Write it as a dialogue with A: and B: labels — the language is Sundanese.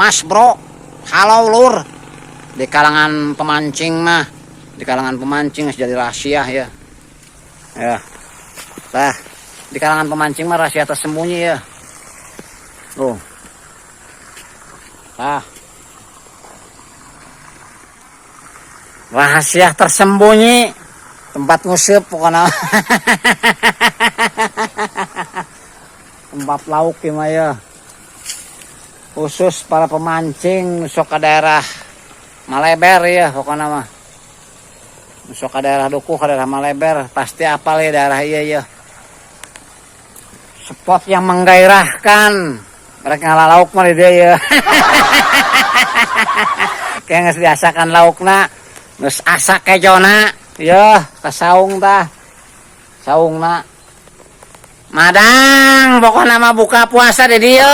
A: Mas Bro, halo lur. Di kalangan pemancing mah, di kalangan pemancing jadi rahasia ya. Ya. Nah, di kalangan pemancing mah rahasia tersembunyi ya. Tuh. Nah. Rahasia tersembunyi tempat nguseup pokoknya. Tempat lauk ya mah ya. Khusus para pemancing sok ke daerah Maleber ya pokoknya mah. Sok ke daerah Dukuh, ke daerah Maleber pasti apal ya daerah iya ya. Spot yang menggairahkan. Mereka ngala lauk mah di dia ya. Kayak geus diasakan laukna, geus asak kejona, ya ka saung tah. Saungna. Madang pokokna mah buka puasa di dieu.